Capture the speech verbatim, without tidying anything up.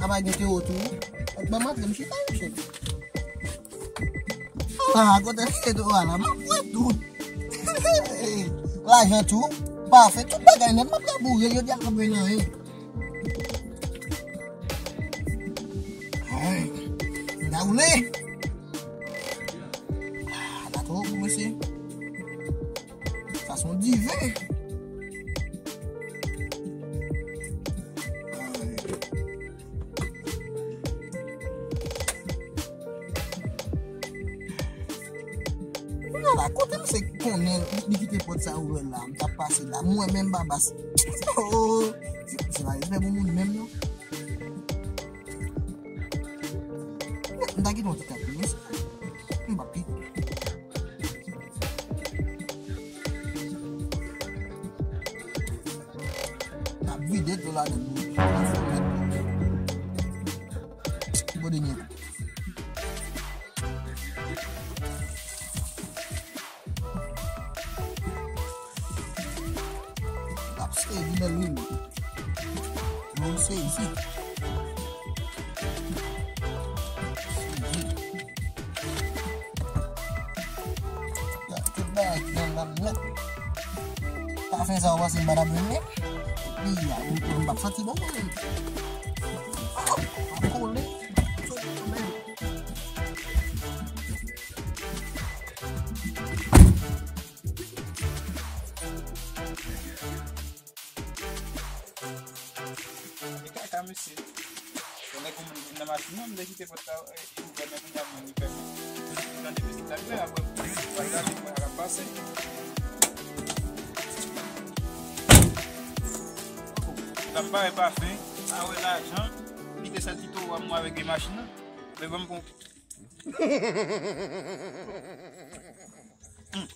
Pa gen te otou. Ban m antre, m chita, mesye. Ala, kote li ye tou, ala, m ap wè tout. Lajan tou, pafen, tout bagay nèt, m ap laboure, yo di a pa gen anyen. Ay, m ta woule. Ah, la twò gou, mesye. Sa se yon diven. Kounye a la, kote misye konnen li kite pòt sa ouvè la, m t ap pase la, m wè menm Babas. Oh, se, se pa respè pou moun menm, non. M ta kite yon ti tap, mesye. M p ap kite. N ap vide dlo ladan l, bro. N ap fè mèt, bro. Ki bò de nèg? L ap sezi bèl wi, bro. Mwen m sezi. Sezi. Tout bagay ki anndan nèt. Pafen sa w panse m pa t ap renmen? Epi, a, m, m p ap santi bon, mwen. M ap kole. Soti kanmenm. E kaka, mesye. Yon nèg yon moun vin nan machin nan, m te kite pòt la, e, e ouvè, men kounye a moun li fèmen. Tande mizik la klè, apre, w al gade kòman l ap pase. L ap bare pafen, pa wè lajan, li te sèl ti towo a mwen avèk de machin nan. Men ban m pran Hmm.